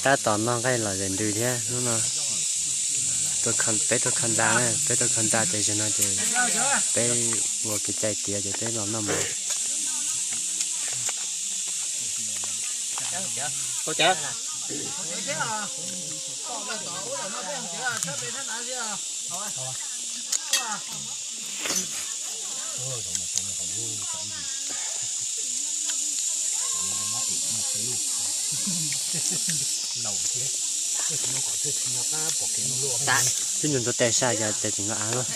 Tab tom noj nqaij lom zem ntws thiab hnub no. Peb tuaj kho ntxa na, peb tuaj kho ntxa ces zaum no ces peb ua kev cai tiav ces peb los noj mov. Twb nyuag ntxuav tes saj yog tes tseem nqa av lawm.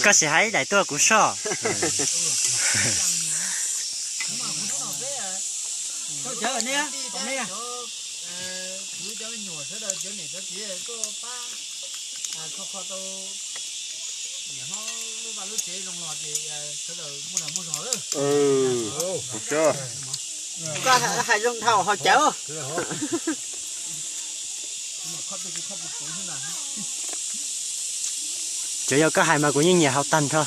Koj sim hais ib daim tuaj kuv soj. Koj hais zoo dhau haus cawv. Tsuav yog koj hais mas kuv yeej nyiam haus tag nrho.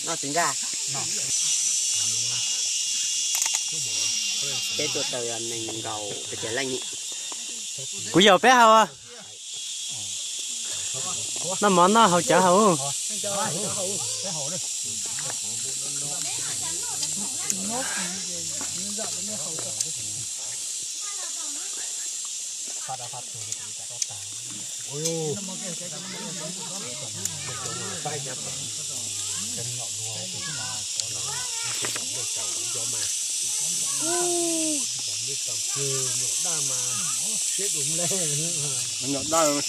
Noj tsis nkag. Peb tuaj tau nees nkaum pes tsawg leej ni. Kuv yaum peb haus. Noj mov noj haus cawv haus. Nyuam daj.